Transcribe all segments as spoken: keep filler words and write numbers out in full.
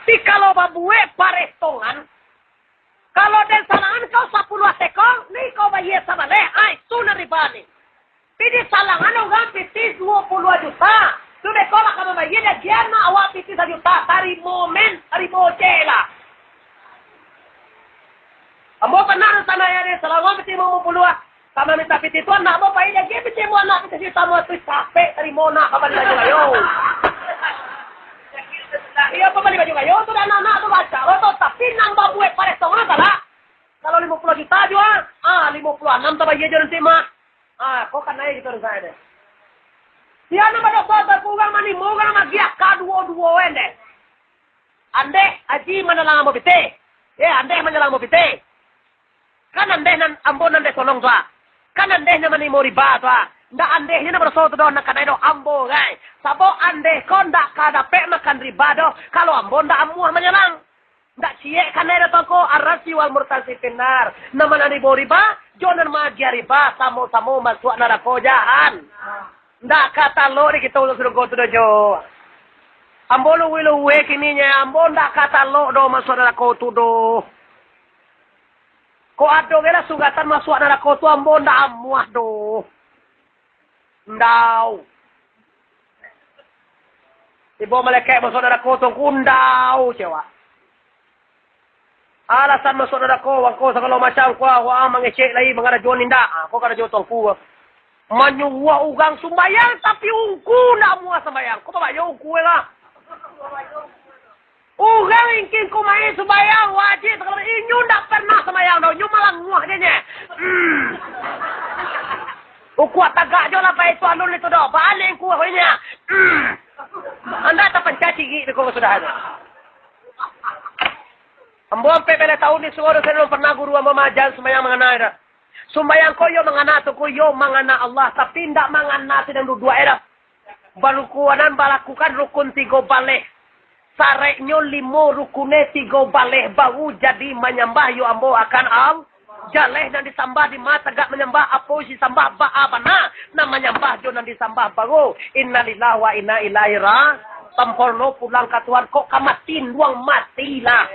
Tapi kalau babuek paretongan, kalau den salangan kau sapuluah teko, ni kau bayia sabaleh, ai, tu nan riba ni. Tapi disalangan urang pitih duo puluah juta, tu beko lah ka mambayia, jan awak pitih sajuta, tarimo men, tarimo je lah. Ambo pernah salangan den salangan pitih limo puluah, Ka mamintak pitih tu, anak ambo pai lagi pitih ambo, anak pitih sajuta, ambo tu capek tarimo nak babali baju gayo. Iyo, babali baju gayo tu, dan anak-anak tu baco lo tu, tapi nan babuek paretongan salah. Kalau limo puluah juta jua, ah, limo puluah anam tabayia jo nanti mah. Ah, ko kanai gitu rasanya deh. Sia nan badoso tu, urang manimo, urang magiah ka duo-duo en deh. Andeh, Aji manalang ambo pitih. Eh, andeh manalang ambo pitih. Kan andeh nan ambo nan deh tolong tu, ah. Kan andeh nan manimo riba tu, ah. Ndak andeh nyo nan badoso tu doh, nan kanai doh ambo, gai. Sabab andeh ko ndak ka dapek makan riba doh, kalau ambo ndak amuah manyalang. Ndak ciek kanai doh tu ko, arasi wal murtasi finnar. Nan manarimo riba, jo nan maagiah riba, samo-samo masuak narako jahan. Ndak ka talok di kito surugo tu doh, jo. Ambo luwe-luwe kini nyo, ambo ndak ka talok doh masuak narako tu doh. Kok ado ge lah suratan masuak narako tu, ambo ndak amuah doh. Ndau. Tibo malaikat masuak narako tu, ngku ndau cewak. Alasan masuak narako, wangko sagalo macam, kua, wah, mangecek lai, mangarajo nindak. Ah, ko karajo tuangku. Manyuruah urang sumbayang, tapi ungku ndak amuah sumbayang. Ko babayo ungku lah. Urang ingkin ko main sumbayang, wajib, sagalo, inyo ndak pernah sumbayang doh, inyo malanguah je nye. Hmm. Ukuak tagak jo lah, baik tu alun itu doh. Balik ungku, inyo. Hmm. Anda tapanca cirik beko sudah tu. Ambo ampek baleh taun di surau, sabalun pernah guru ambo maaja sumbayang mangana dah. Sumbayang ko yo mangana tu ko, yo mangana Allah, tapi ndak mangana sidang duduak e dah. Barukunan balakukan rukun tigo baleh. Sareknyo limo, rukunne tigo baleh, baru jadi manyambah yo ambo akan Allah. Jaleh nan disambah di ma tagak manyambah, apo isi sambah baa bana, nan manyambah jo nan disambah baru. Innalillahi wa inna ilaihi ra-, samporno pulang ka Tuhan, kok ka mati, nduang matilah.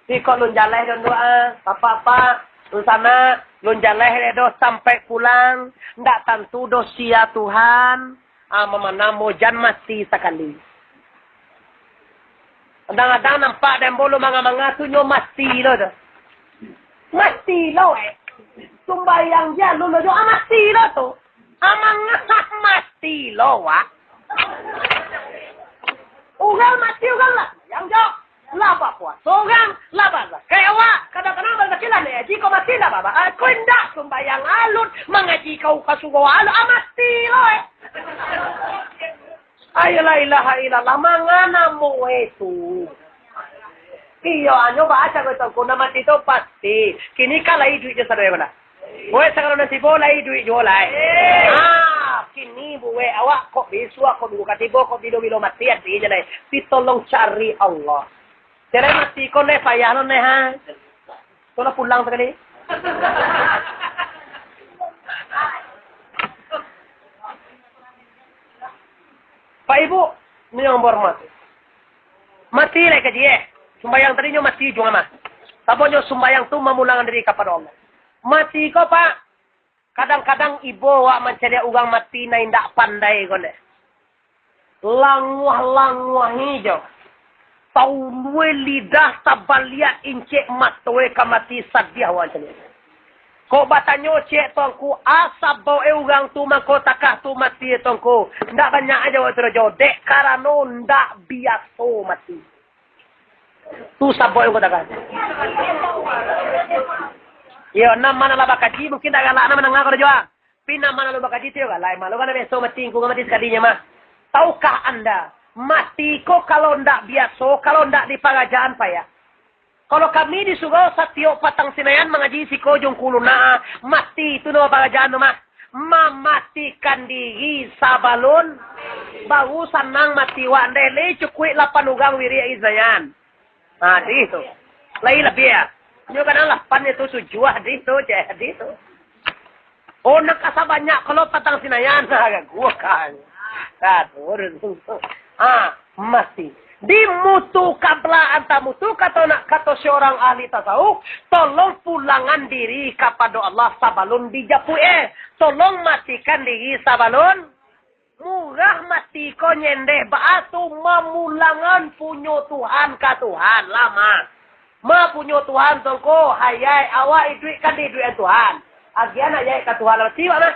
Iko lun jaleh don doa, bapak-bapak, lun sanak, lun jaleh doh sampai pulang, ndak tantu doh sia Tuhan. Ah, mamanamo jan mati sakali. Kadang-kadang nampak den bolo manga-manga tu nyo mati lo tu. Mati lo, eh. Sumbayang je alun lo jo, ah, mati lo tu. Ah, manga mati lo, wak. Urang mati, urang lah sumbayang jo. Lah bapuaso urang, lah bazakat awak, kadang-kadang bazakat lah, eh, jiko mati lah baba-, eh, ko indak sumbayang alun, mangaji kau ka surau alun, ah, mati lo, eh. Ayolah, ilaha illallah, mangana mo, eh, tu. Iyo, anyo baca ko tongko, nan mati tu pasti. Kini kan lai iduik je sadonyo ko nah. Buek sagalo nan tibo lai iduik juo lai. Ah, kini buek awak kok bisuak, kok minggu ka tibo, kok bilo-bilo mati, artinyo lai. Pitolong cari Allah. Cerai mati ko neh, payah lo neh, ha. Ko lah pulang sakali. Pak Ibu, ni yang hormat. Mati lai kaji, eh. Sumbayang tadi nyo mati juo mah. Sababnyo sumbayang tu mamulangkan diri kapado Allah. Mati ko, Pak. Kadang-kadang ibo awak mancaliak urang mati nan indak pandai ko neh. Languah-languah ijo. Taulue lidah tabaliak incek mato e ka mati sadiah awak mancaliak. Kok batanyo cek tuangku, a sabab e urang tu mangko takah tu mati e tuangku. Ndak banyak ajo awak tu rajo, dek karano ndak biaso mati. Tu sabab yang kau takah. Iyo, nan ma nan lah bakaji, mungkin dak galak nan mandanga ko dah jua. Tapi nan ma nan lah bakaji tu yo galak, malu kan biaso mati, ingku mati sakalinyo mah. Tahukah anda, mati ko kalau ndak biaso, kalau ndak di parajaan payah. Kalau kami di surau satiok patang Sinayan mangaji siko jungkulu na, mati tu nama parajaan tu mah. Mamatikan diri sabalun baru sanang mati wak ndeh, lai cukuik lapan urang wirik Isnayan. Ha, di tu. Lai labiah. Nyo kadang lapan itu tujuah di tu, cek di tu. Oh, nak asa banyak kalau patang Sinayan, ha, gua kan. Ha, turun. Ha. mati. Di mutu kabla anta mutu, kato nak, kato seorang ahli tasawuf, tolong pulangan diri kapado Allah sabalun dijapuik, eh. Tolong matikan diri sabalun murah mati ko nyendeh baa tu mamulangan punyo Tuhan ka Tuhan, lah mah. Ma punyo Tuhan tongko, hayai awak iduik kan diiduikan Tuhan. Agian hayai ka Tuhan lah mati, wak mah.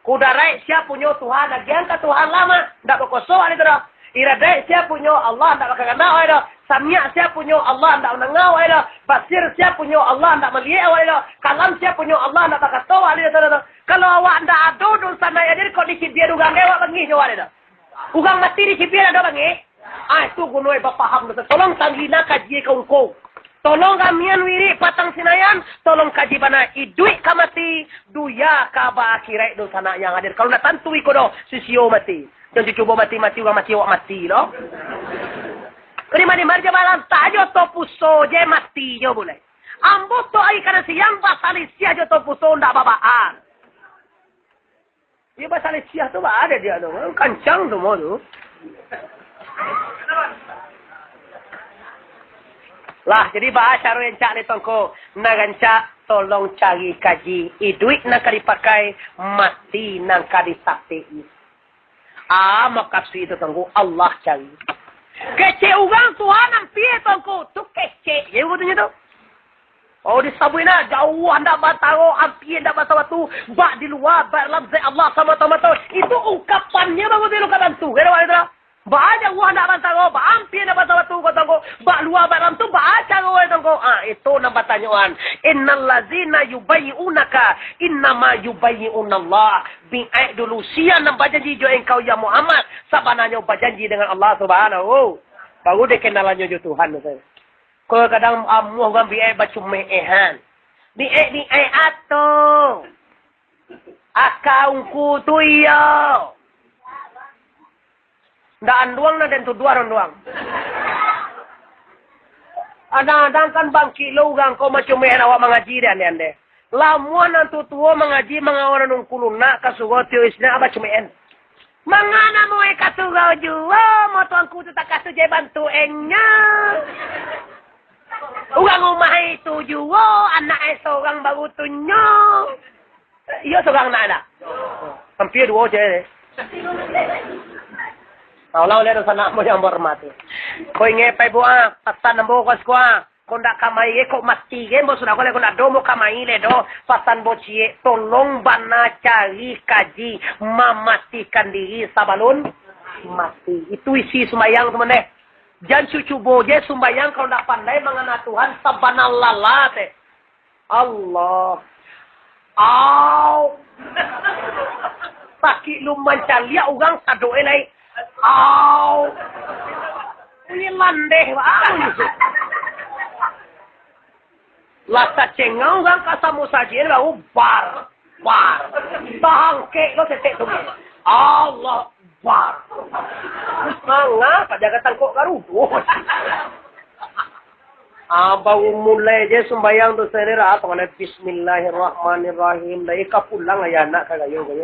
Kudaraik sia punyo Tuhan, agian ka Tuhan lah mah. Ndak bakoso wak itu doh. Iradaik sia punyo Allah, ndak bakagandak wak itu doh. Samiak sia punyo Allah, ndak mandanga wak itu doh. Basir sia punyo Allah, ndak maliek wak itu doh. Kalam sia punyo Allah, ndak bakato wak itu doh. Kalau awak ndak ado dosa naiak jadi kok dicibia urang dek awak bangih jo wak itu doh. Urang mati dicibia ado bangih. Ah, itu guno bapaham dosa. Tolong tanggina kaji ka ungku. Tolong ramian wirik patang Sinayan, tolong kaji bana iduik ka mati, dunia ka ba akhirat dunsanak yang hadir. Kalau ndak tantu iko doh, sisio mati. Jan cubo mati-mati, urang mati awak mati lo. Kadi mari-mari je balantak jo to puso je mati jo bulai. Ambo to ari kana siang basalisiah jo to puso ndak babaan. Iyo basalisiah tu baa dek dia tu. Kancang tu mau tu. Lah, jadi baa caro rancak ni tongko? Nan rancak, tolong cari kaji. Iduik nan ka dipakai, mati nan ka ditapik. Ah, makasuik tu tongko, Allah cari. Kecek urang Tuhan ampia tongko. Tu kecek je katonyo tu. Oh, disabuik nah, jauah ndak bataro, ampia ndak bataro tu, bak di lua, bak dalam zat Allah samato-mato. Itu ungkapannyo bagus tu, ungkapan tu. Kiro bak itu lah. Bak jauah ndak bataro, bak ampia ndak bataro tu, kato ko, bak lua, bak dalam tu, bak caro itu ko. Ah, itu nan batanyaan. Innal lazina yubayyi'unaka, innama yubayyi'unallah. Biaik dulu, sia nan bajanji jo engkau, ya Muhammad, sabananyo bajanji dengan Allah Subhanahu. Baru dikenalannyo jo Tuhan tu. Ko kadang amuah urang biaik bacumeehan. Biaik-biaik ato. Aka ungku tu iyo. Ndak anduang nah den tuduah anduang. Kadang-kadang kan bangkik lo urang ko bacumeehan awak mangaji deh ande-ande. Lamuah nan tutuo mangaji mangawa nan ungku lunak ka surau tio isna bacumeehan. Manga namuai ka surau juo, mo tuanku tu takah tu je bantu enyo. Urang rumah itu juo, anak e sorang baru tu nyo. Iyo sorang anak e dak? Ampia duo je. Allah oleh dosa nak mo yang hormat. Ko ingek pai buah, pasan ambo ko sukua. Ko ndak kamai ge, kok mati ge, ambo sudah ko le, ko ndak ado mo kamai le doh. Pasan bo ciek, tolong bana cari kaji mamatikan diri sabalun mati. Itu isi sumbayang tu mandeh. Jan cucubo je sumbayang kalau ndak pandai mangana Tuhan, sabana lalat eh. Allah. Au. Sakik lu mancaliak urang sadok e lai. Au. Bunyi landeh, au. Lah tacengau urang ka samo saji, baru bar, bar. Tahangkek lo tetek tu. Allah bar. Manga pada ka tangkok garudo. Ah, baru mulai je sumbayang tu sendiri, ah, tangan bismillahirrahmanirrahim. Dah ika pulang ayah anak ka gayo-gayo.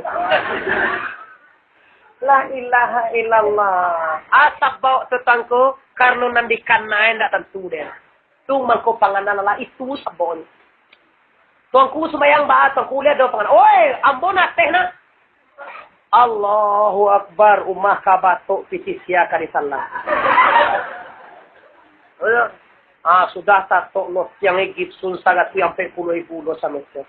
La ilaha illallah. Asa bawa tu tangko, karno nan dikanai ndak tantu deh. Tu mangko pangana lah itu sabonyo. Tuangku sumbayang ba, tuangku liek do pangana. Oi, ambo nateh nah. Allahu Akbar, umah ka batok pitih sia ka disalah. Ah, sudah tatok lo tiang e gipsum saratuih ampek puluah ribu lo sameter.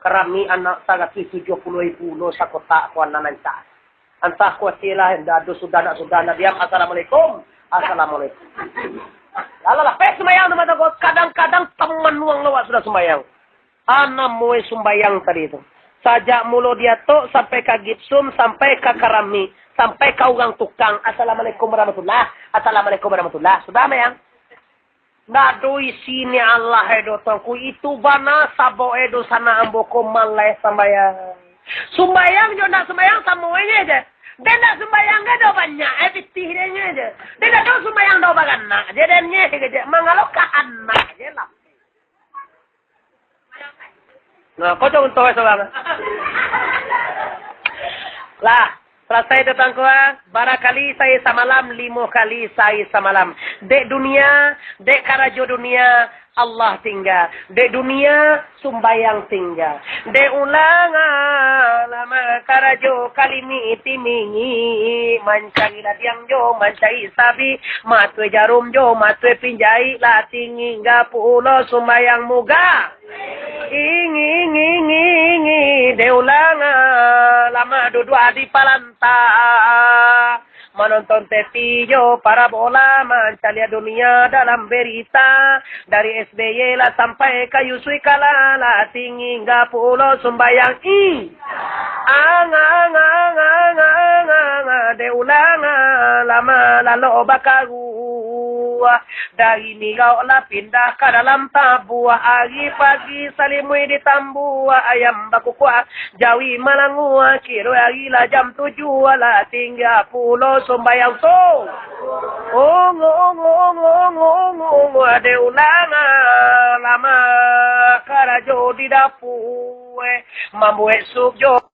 Karami anak saratuih tujuah puluah ribu lo sakotak ko anak nan cak. Antah kuacilah, ndak ado sudah, ndak sudah, ndak diam, assalamualaikum, assalamualaikum. Alah lah, peh sumbayang tu mah tangko, kadang-kadang tamanuang lawak sudah sumbayang. Ana moe sumbayang tadi tu. Sajak mulo diatok sampai ka gipsum, sampai ka karami, sampai ka urang tukang, assalamualaikum warahmatullah, assalamualaikum warahmatullah. Sudah, mayang? Ndak ado isi ni Allah e do tuangku. Itu bana sabok e do sanak ambo ko maleh sambayang. Sumbayang jo ndak sumbayang samo e je. Den ndak sumbayang ge do banyak e pitih den je. Den ndak do sumbayang do baranak je den je. Mangalo ka anak je lah. Nah, ko contoh e sorang. Lah, Salasai tu, Tuangku, ah. Bara kali sahari samalam? Limo kali sahari samalam. Dek dunia, dek karajo dunia, Allah tingga. Dek dunia, sumbayang tingga. Dek ulang, ah, lama karajo kalimi timingi, mancari ladiang jo mancari sabi, matue jarum jo matue pinjaik, lah tingga pulo sumbayang muga. Ingi, ingi, ingi, ingi, dek ulang, ah, lama duduak di palanta, manonton T V jo parabola, mancaliak dunia dalam berita, dari S B Y lah sampai ka Yusui Kala, lah tingga pulo sumbayang. I, ang, ang, ang, ang, ang, ang, ang, dek ulang, ah, lama lalok bakaruah. Dari mirau lah pindah ka dalam tabuah. Ari pagi salimui ditambuah, ayam bakukuak, jawi malangua. Kiro ari lah jam tujuah, lah tingga pulo sumbayang so. Ong, ong, ong, ong, ong, ong, dek ulang, ah, lama karajo di dapua, eh, mambuek sup jo